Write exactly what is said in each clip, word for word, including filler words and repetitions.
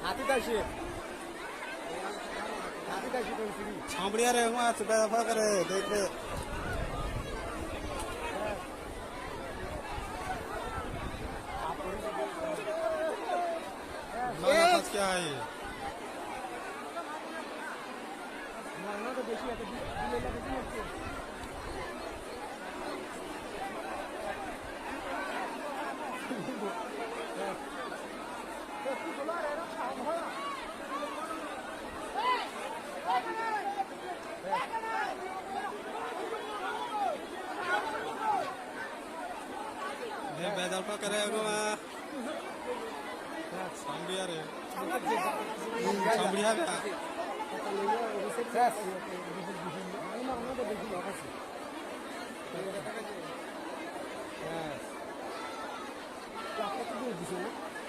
Hati dashi. Hati dashi dong sini. Chambria re, wah, sudah apa kere, dek re. Mana pas kya hai? Ye bedal pa kare agwa. Sambri are. Sambri are.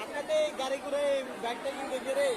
Apna te gari gura, bike ta yu dekhe re.